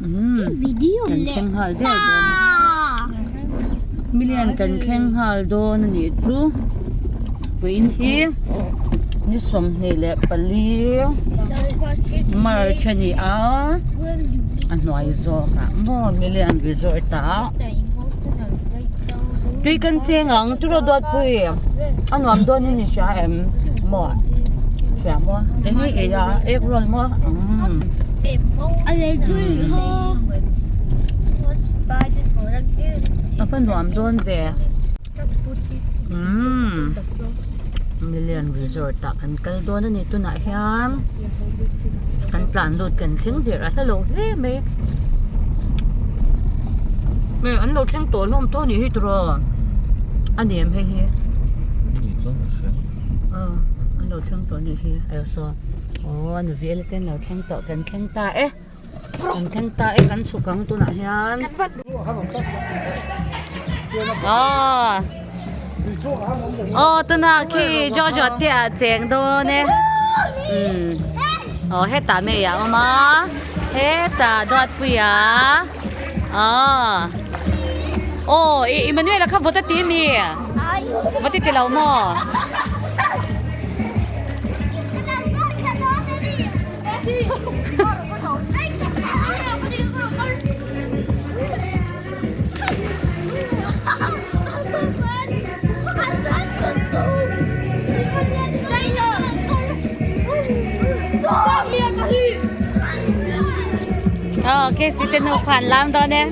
Umm kan thleng nghal der dawn million kan thleng nghal dawn a nih chu vawiin hi ni 24 March a ni a a hnuai zawk ah maw million resort ah tui kan cheng ang chu rawh duatpui a nuam dawn in i hria em maw hria maw eng nge ei a egg roll maw umm. A va nuam dawn ve umm million resort ah kan kal dawn a ni tunah hian kan tlan lut kan thleng der a hla lo hle mai hei an lo thleng tawh hlawm tawh a nih hi tiraw a ni em hei hi aw an lo thleng tawh a nih hi saw. Aw a nuvel te an lo thleng tawh kan thleng ta e kan thleng ta e kan chhuk ang tunah hian aw aw tunah khi jojo te ah cheng dawn e umm aw hetah mei a awm a hetah duatpuia aw aw ih Emmanuel-a kha vawt a ti ami vawt i ti lo maw. Ờ, cái gì tên nó phản lam đó nè.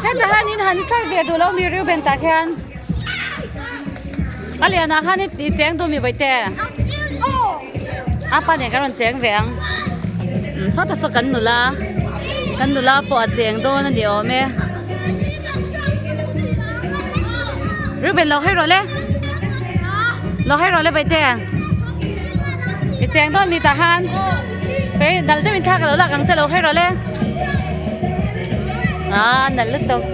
Hetah hian in han slide ve duh lo mi Reuben tah khian a lianah khan i cheng duh mi vawihtê a pa nen kan rawn cheng ve ang sawtah saw kan nula kan nula pawh a cheng dawn a ni awm e Reuben lo hawi rawh le lo hawi rawh le vawihtê i cheng dawn mi tah khan. Hei dal deuhin thla ka lo lak ang che lo hawi rawh le ah nalh lutuk.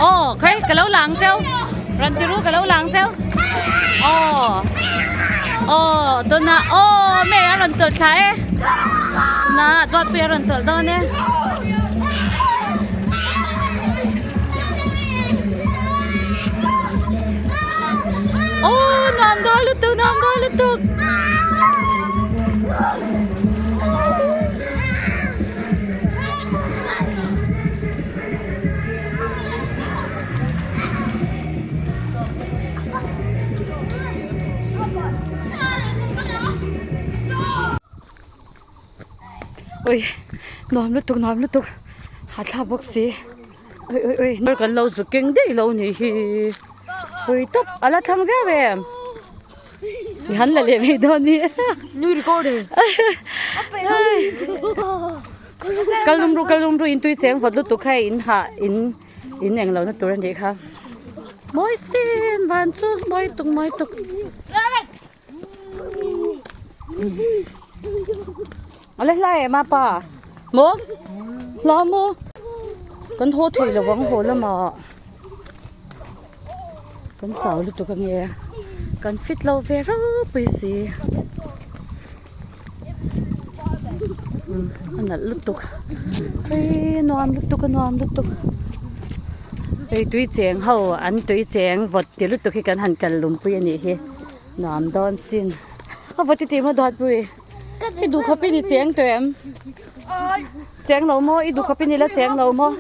Aw khawi ka lo lang cheu rawn ti ru ka lo lang cheu aw aw tunah aw me a rawn tawlh thla e na dawtpui a rawn tawlh dawn e. Aw nuam dawn lutuk nuam dawn lutuk. Ui nuam lutuk nuam lutuk hahthlak bawk si ui ui ui bar kan lo zuk keng daih lo nih hi ui tawp a la thlang viau em i han la leh mai dawn ni new recording kal lum ru kal lum ru in tui cheng vawt lutuk kha in hah in in eng lohna tur a nih kha mawi sin van chu mawi tuk mawi tuk. A la hlai em a pa maw hla maw kan haw thei lo vang haw lamah kan chau lutuk ange kan fit lo ve ropui si a nalh lutuk hei nuam lutuk a nuam lutuk hei tui cheng ho an tui cheng vawt ti lutuk hi kan han kal lumpui a nih hi. Nuam dawn sin. A vawt i tih maw Duatpui? I duh khawp in i cheng tawh em? Cheng lo maw? I duh khawp in i la cheng lo maw?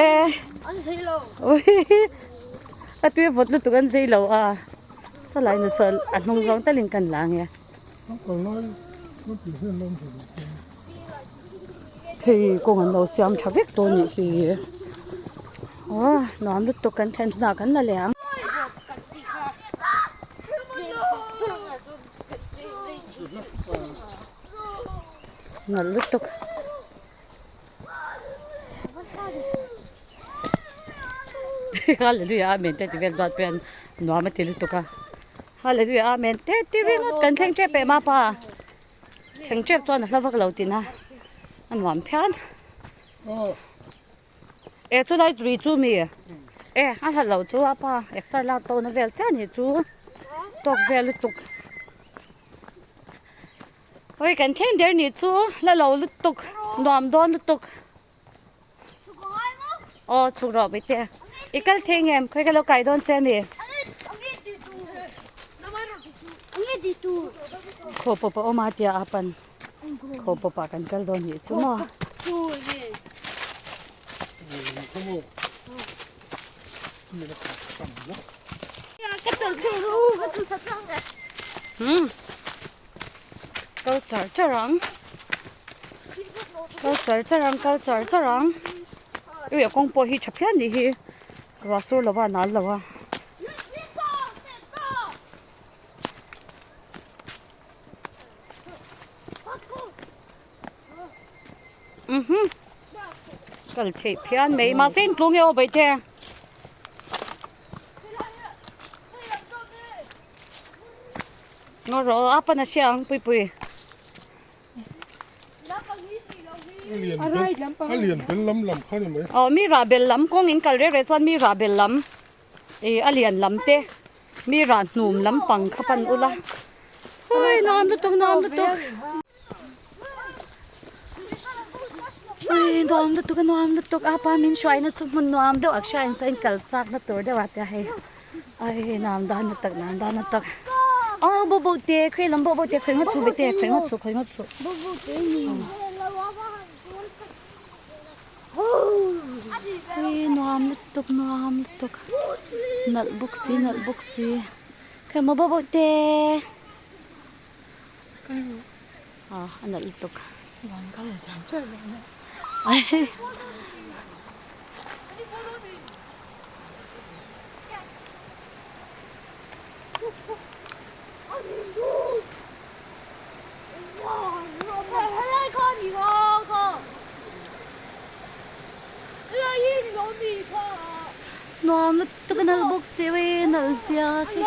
E. A tui vawt lutuk an zei lo a. Sawlai nu saw a hnung zawng talin kan la ange. Hei kawng an lo siam tha vek tawh a nih hi. Aw nuam lutuk kan thlen hunah kan la leh ang. Nalh lutuk. Hallelujah amen te ti vel duat pawh hian nuam a ti lutuk a. Hallelujah amen te ti ringawt kan thleng tep em a pa. Thleng tep chuan a hla vak lo tina a nuam phian. E chulai tui chu mi e a hla lo chu a pa exer lak tawhna vel chiah ni chu tawk vel lutuk. Oi kan thleng der ni chu la lo lutuk nuam dawn lutuk. Aw chhuk rawh Bawihte i kal thei ngem khawi ka lo kai dawn che ami. Khaw pawp a awm a tia a pan khaw pawp ah kan kal dawn nih chu maw. Hmm. Kal char char ang. Kal char char ang, kal char char ang. Ui a kawng pawh hi tha phian nih hi. Ruah sur lova nal lo a. Mhm. Kal theih phian mai. Mahse in tlung e aw Baihte. Ngaw rawh a pan a hria ang pui pui. A lian bel lam lam kha ni mai. Aw mi rah bel lam kawng in kal reh reh chuan mi rah bel lam ih a lian lam te mi rah hnum lam pang kha pan ula. Ui nuam lutuk nuam lutuk. Ui nuam lutuk a nuam lutuk a pa min hruaina chu hmun nuam deuh a hriain chuan kal chak na tur deuh a tia hei ai nuam dan lutuk nuam dan lutuk aw bo bo te khawi lam bo bo te khawi ngawt chhu ve te khawi ngawt chhu khawi ngawt chhu ui nuam lutuk nuam lutuk nalh bawk si nalh bawk si khawi maw bo bo te. Ah a nalh lutuk. Van kal leh char char bawk nia. Nuam lutuk a nalh bawk si ui nalh zia khi.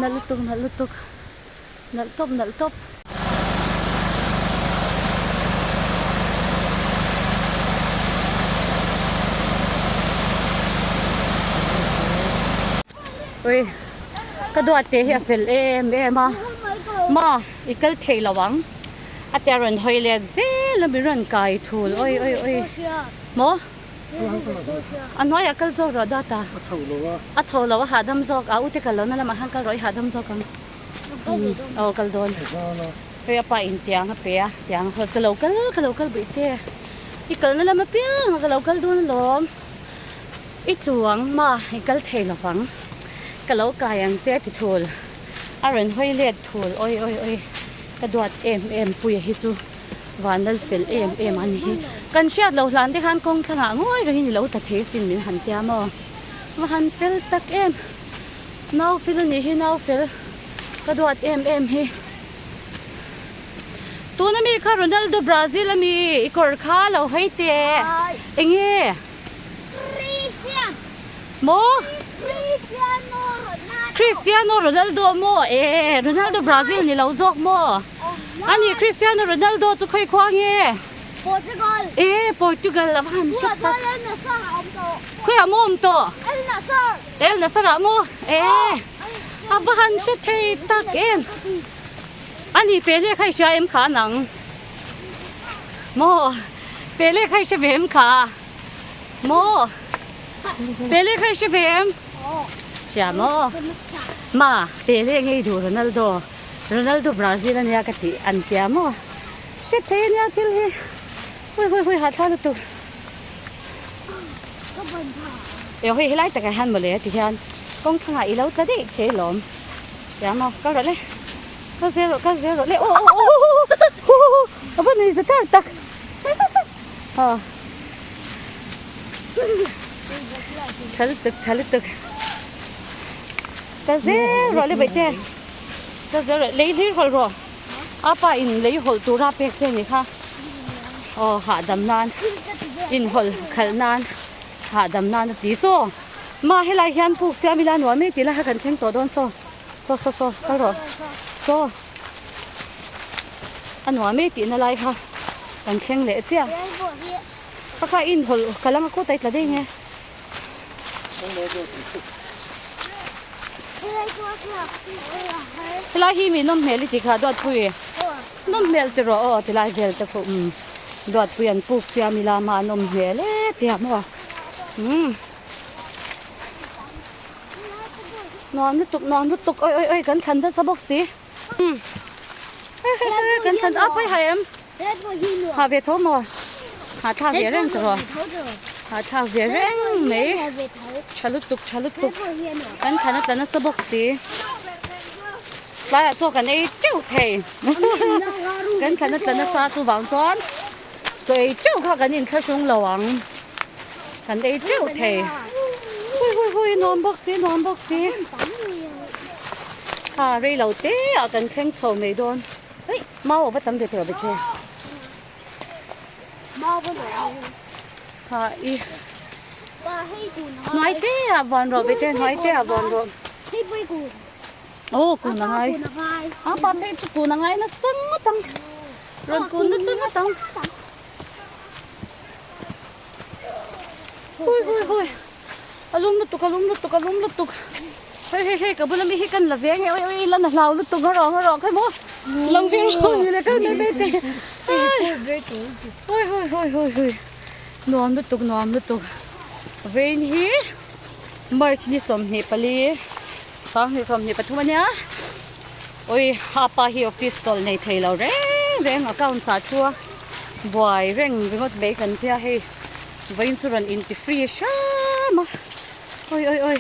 Nalh lutuk nalh lutuk nalh tawp nalh tawp. Ui ka duat te hi a fel em em a ma i kal thei lo ang a tia rawn hawi let zel a mi rawn kai thul oi oi oi maw. A hnuaiah kal zawk rawh data. A chho lo a. A chho lo a hahdam zawk a ute kal lohna lamah khan kal rawh i hahdam zawk ang. Aw kal dawn. Hei a pa in tiang a pe a tiang a ka lo kal ka lo kal buih te. I kalna lam apiang a ka lo kal dawn alawm. I tluang ma i kal thei lovang. Ka lo kai ang che ti thul. A rawn hawi let thul oi oi oi ka duat em em puia hi chu. Van lal fel em em a ni hi. Kan hriat loh hlan te khan kawng thlangah ngawi rengin i lo ta thei asin min han tia maw. Va han fel tak em. Nau fel a nih hi nau fel ka duat em em hi. Tuna mi kha Ronaldo Brazil a mi i kawr kha lo hawi teh. Enge? Maw? Cristiano Ronaldo maw? E Ronaldo Brazil ni lo zawk maw? Ani Cristiano Ronaldo chu khawi khua nge? Portugal. E Portugal a va han hre tak. El Nassr a awm tawh. Khawi ah maw awm tawh? El Nassr. El Nassr ah maw? E a va han hre thei tak em. Ani Pele kha i hria em kha nang? Maw? Pele kha i hre ve em kha? Maw? Pele kha i hre ve em? Hria maw? Ma, Pele ngei duh Ronaldo. Ronaldo Brazil ania ka tih an tia maw? Hre thei ania thil hi. Hui hui hui hahthlak lutuk. Eo hei helai takah hian mawle ti hian kawng thlangah i lo tla daih thei alawm. Tia maw? Kal rawh le. Kal zel rawh kal zel rawh le aw aw aw aw aw a va nei za tak tak. Aw. Tha lutuk tha lutuk. Kal zel rawh le Baihte. Kal zel rawh lei hlir hawlh rawh. A pa in lei hawlh tura pek che ni kha aw hahdam nan inhawlh khalh nan hahdam nan a ti saw mah helai hian puk siam ila nuam e tih lai kha kan thleng tawh dawn saw saw saw saw kal rawh saw a nuam e tihna lai kha kan thleng leh chiah kha kha inhawlh khalh anga kawt a i tla daih nge. Helai hi mi nawm hmel i ti kha Duatpui nawm hmel ti rawh aw tilai vel te pawh umm Duatpui an puk siam ila mah nawm hmel e tia maw umm nuam lutuk nuam lutuk oi oi oi kan thlan nasa bawk si umm kan thlan a pawi hai em. Ha ve tho maw? Ha thlak ve reng tawh rawh. Ha thlak ve reng mai. Tha lutuk tha lutuk. Kan thlan a tla nasa bawk si. Tlaiah chaw kan ei teuh thei. Kan thlan a tla nasa chuvang chuan chaw ei teuh kha kan inthlahrung lo ang. Kan ei teuh thei. Hui hui hui nuam bawk si nuam bawk si. Ha rei lo te ah kan thleng chho mai dawn. Mau a va tam ve tawh bete. Mau va lo. Ha i. Hnuai te ah van rawh bete hnuai te ah van rawh. Hei pui kun. Oh kun a ngai. A pa phei chu kun a ngai nasa ngawt ang. Rawn kun nasa ngawt ang. Hui hui hui. A lum lutuk a lum lutuk a lum lutuk hei hei hei ka bula mi hi kan la ve nge oi oi lan a hlau lutuk a rawh a rawh khai maw lang ve rawh ni le kal mai mai te oi hoi hoi hoi hoi nuam lutuk nuam lutuk vein hi march ni 24 23 ania oi apa hi office chawl nei thei lo reng reng account ah thu a buai reng ringawt mai kan tia hei. Vawiin chu rawn inti free hram a oi oi oi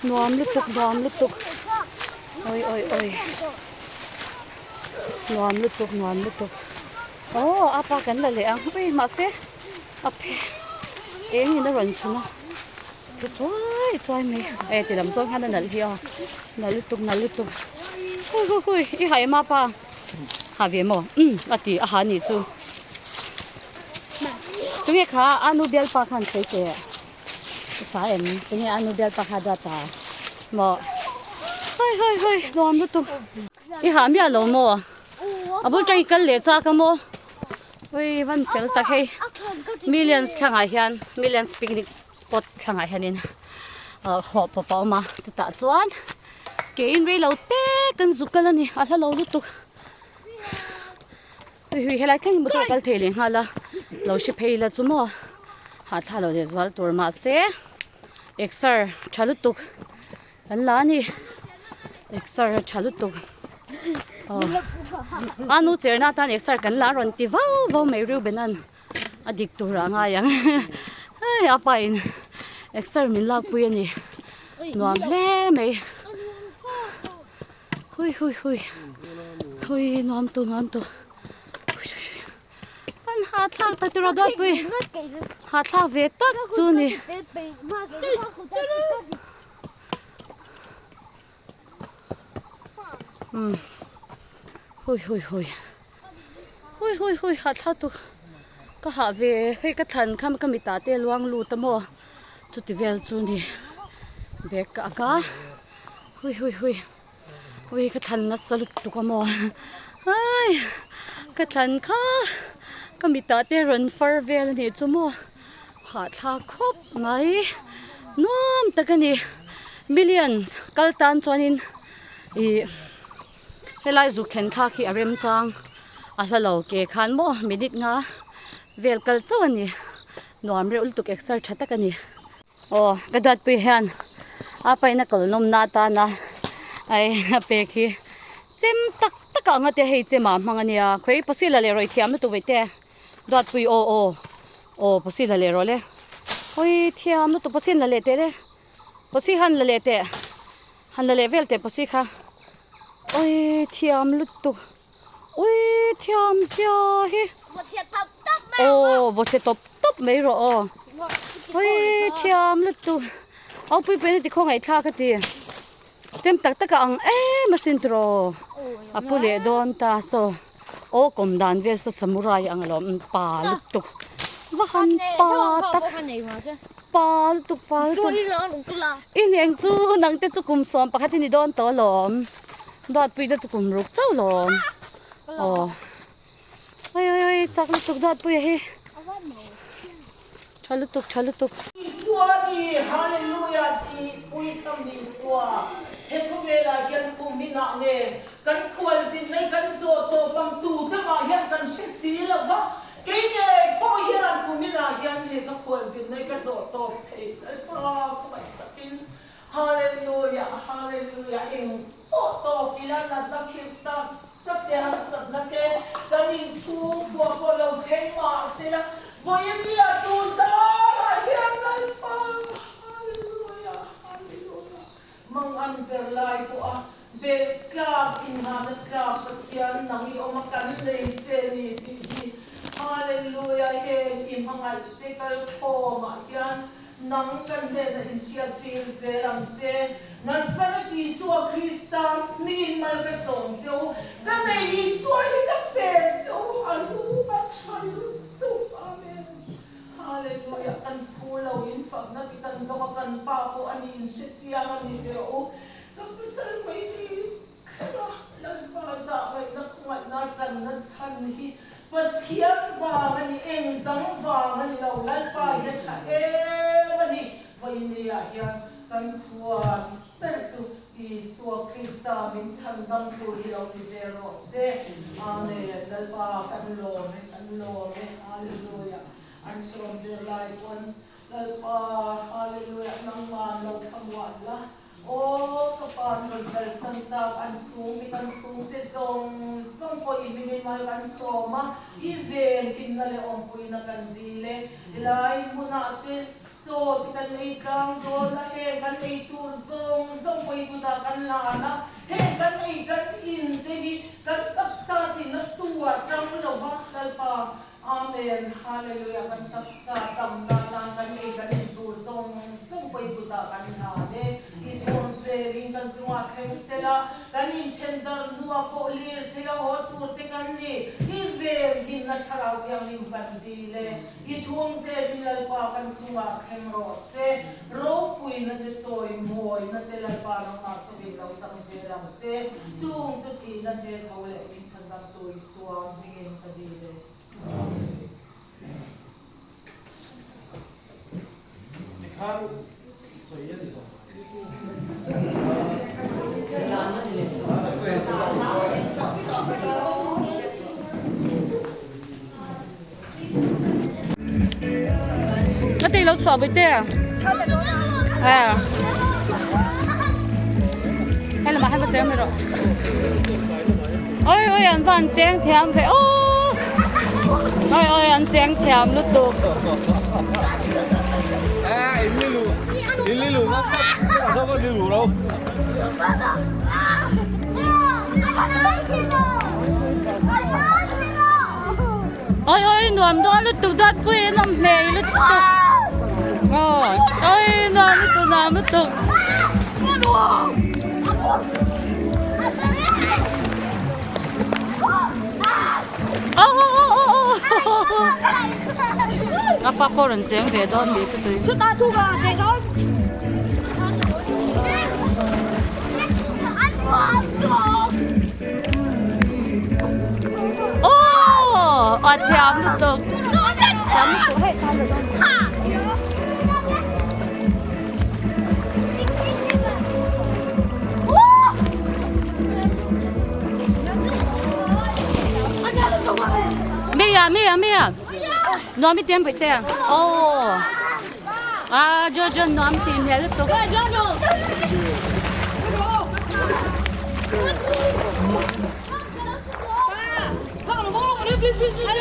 nuam lutuk nuam lutuk oi oi oi nuam lutuk nuam lutuk aw a pa kan la leh ang ui mahse a phe eng in a rawn chhun a thu chuai chuai mai e ti lam zawng hian a nalh hi aw nalh lutuk nalh lutuk hui hui hui i ha em a pa. Ha ve maw? Umm a ti a ha nih chu. Tunge kha a nu bialpa khan sawi teh. Ka sa em tunge a nu bialpa kha duat a maw. Hoi hoi hoi nuam lutuk. I ha miah lo maw? A bul tang i kal leh chak a maw? Ui van fel tak hei. Millions thlangah hian millions picnic spot thlangah hianin hawh pawp a awm a chutah chuan. Ke in rei lo te kan zuk kal a ni a hla lo lutuk hui hui helai thleng motor a kal thei leh nghal a lo hre phei ila chu maw hahthlak lo leh zual tur mahse exer tha lutuk kan la a ni exer a tha lutuk aw a nu cherna atan exer kan la a rawn ti vau vau mai Reuben-a'n. a dik tur ah ngai ang hei a pa in exer min lak pui a ni nuam hle mai hui hui hui hui nuam tu nuam tu an hahthlak tak tur a duat pui hahthlak ve tak chu ni. Umm hui hui hui hui hui hui hahthlak tuk ka hah ve hei ka thlan kha ka mitah te a luang lut a maw chuti vel chu ni bag ka ak a hui hui hui ui ka thlan nasa lutuk a maw hai ka thlan kha ka mitah te rawn far vel a nih chu maw. Hahthlak khawp mai nuam tak a ni million kal tan chuanin ih helai zuk thlen thlak hi a remchang a hla lo ke khan maw minute nga vel kal chauh a ni nuam reuh lutuk exer tha tak a ni. Aw ka duatpui hian a paina kal nawmna atana ai a pek hi chem tak tak ah anga te hei chem ah hmang a nia khawi pawsila leh rawih thiam lutuk vei te. Duatpui aw aw aw pawsi la leh rawh le hawi thiam lutuk pawsi an la leh teh le pawsi han la leh teh han la leh vel teh pawsi kha awi thiam lutuk ui thiam zia hi aw vaw chhe tawp tawp mai rawh aw hawi thiam lutuk au pui pui na ti khawngaih thlak a ti. Chem tak tak a ang em asin tiraw a pu leh dawn ta saw aw kawm dan vel saw samurai ang alawm pa lutuk va han pa tak pa lutuk pa lutuk i hneng chu nang te chu kum 11 i ni dawn tawh alawm duatpui te chu kum ruk chauh alawm aw. Oi oi oi chak lutuk Duatpuia hi tha lutuk tha lutuk. Isua ni Hallelujah tih puitham ni Isua he khawvelah hian kum inah nge kan khualzin lei kan zawh tawh bang tu te mah hian kan hre si lo va kei ngei pawh hian kum inah hian nge ka khualzin lei ka zawh tawp thei Lalpa khawngaih takin Hallelujah Hallelujah eng pawh tawp ila natna khirh tak Ka te harsatna te kan inchhungkua pawh lo thleng mah sela, vawinia tun darah hian Lalpa, Hallelujah, Hallelujah, mangan ber lai pawha belh tlak inhana tlak Pathian nang i awm a kan lei che ni tih hi Hallelujah heng i hmangaih te kalkhawmah hian Nang kan hnenah inhriattir zel ang che. Nazareth Isua Krista hmingin mal ka sawm che u. Ka nei Isua hi ka pe che u. A lu a tha lutuk. Amen. Hallelujah. Kan phu lo in fakna ti kan dawng a, kan pa pawh a ni inhre chiang a ni ve u. Ka pasal vawi ni Kha Lalpa zahvaihna khawngaihna channa chhan hi Pathian vang a ni, eng dang vang a ni lo, Lalpa hi a tha em a ni. Vawinia hian kan chhuan ber chu Isua Krista min chhan dam tur hi lo ni zel rawh se. Amen. Lalpa kan lawm e, kan lawm e. Hallelujah. An sawm ber lai pawn Lalpa, Hallelujah, nangman lo thlamuan la. Aw ka pa an rawn kalsan tak, an chhung mi kan chhungte zawng zawng pawh i hmingin mal kan sawm a, i ven hlimna leh awmpuina kan dil e. Helai hmunah te chaw te kan ei tlang dawn a, heng kan ei tur zawng zawng pawh i kutah kan lan a, heng kan ei kan in te hi kan taksa tina tu ah tang lo va, Lalpa Amen Hallelujah kan taksa damna tan kan ei kan in tur zawng zawng pawh i kutah kan hlan e. I chhawn zelin kan chungah thleng sela kan inthen darh hnuah pawh lir thei a haw tur te kan ni. I ven himna thlarau thianghlim kan dil e. I thum zelin Lalpa kan chungah thleng rawh se. Ropuina te chawi mawina te Lalpa nangmah chawin lo chang zel ang che. Chung chu thihna te tho leh min chhandam tu i Suam hmingin ka dil e. Amen. Tikhan sawi a ni lo. Ka ti lo chhuah pui te a. Hei lamah hian va cheng mai rawh. Oi oi an van cheng thiam ve aw. Oi oi an cheng thiam lutuk. Oi oi nuam dawn lutuk dawt pui an awm hmel lutuk aw oi nuam lutuk nuam lutuk aw aw aw aw a pa pawh rawn cheng ve dawn nih chu tui Aw a thiam lutuk thiam lutuk hei thiam lutuk Mia Mia Mia nuam i tiam pui te aw A Jojo nuam tih hmel lutuk.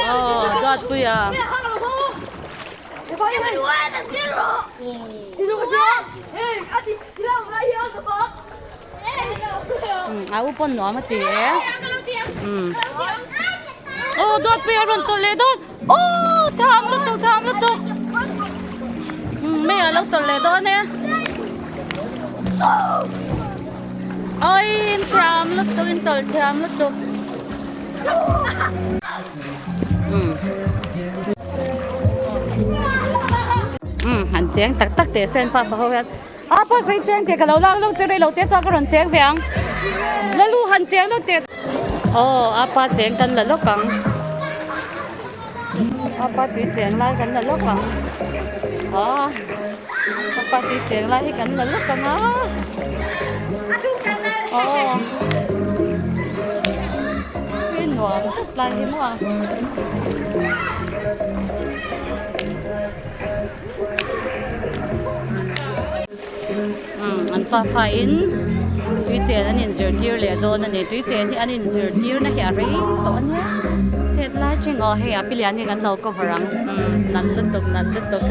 Aw Duatpuia. A u pawn nuam a ti e. Aw Duatpuia rawn tawlh leh dawn. Aw tham lutuk tham lutuk mei a lo tawlh leh dawn e. Oi in thiam lutuk in tawlh thiam lutuk. Umm umm han cheng tak tak teh se an pa fa ho hian a pawi khawi cheng teh ka lo lak lawk che rei lo te chuan ka rawn cheng ve ang lalu han cheng lawk teh aw a pa cheng kan la lawk ang a pa tui cheng lai kan la lawk ang aw a pa tui cheng lai hi kan la lawk ang a aw tui nuam tak lai hi maw a. Umm an pa fa in tui chen an inzirtir leh dawn a ni tui chen hi an inzirtir na hi a rei tawh a nia tet lai cheng aw hei a pi lian hi kan lo cover ang umm nalh lutuk nalh lutuk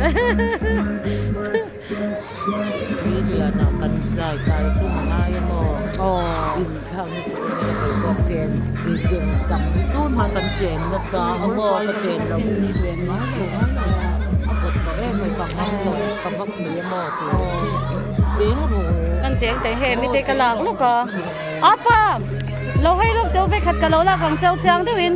Tui lian ah kan tlai kai chu a ngai a maw inthlak na chu enge kei pawh chen chen tam tun hma kan chen nasa a maw ka chen lo a vawt tawh em mai ka ngam lo ka vak mai a maw tih cheng ru kan cheng teh he mite ka lak lawk a apa lo hei lawk deuh vekhat ka lo lak ang cheu chiang deuhin.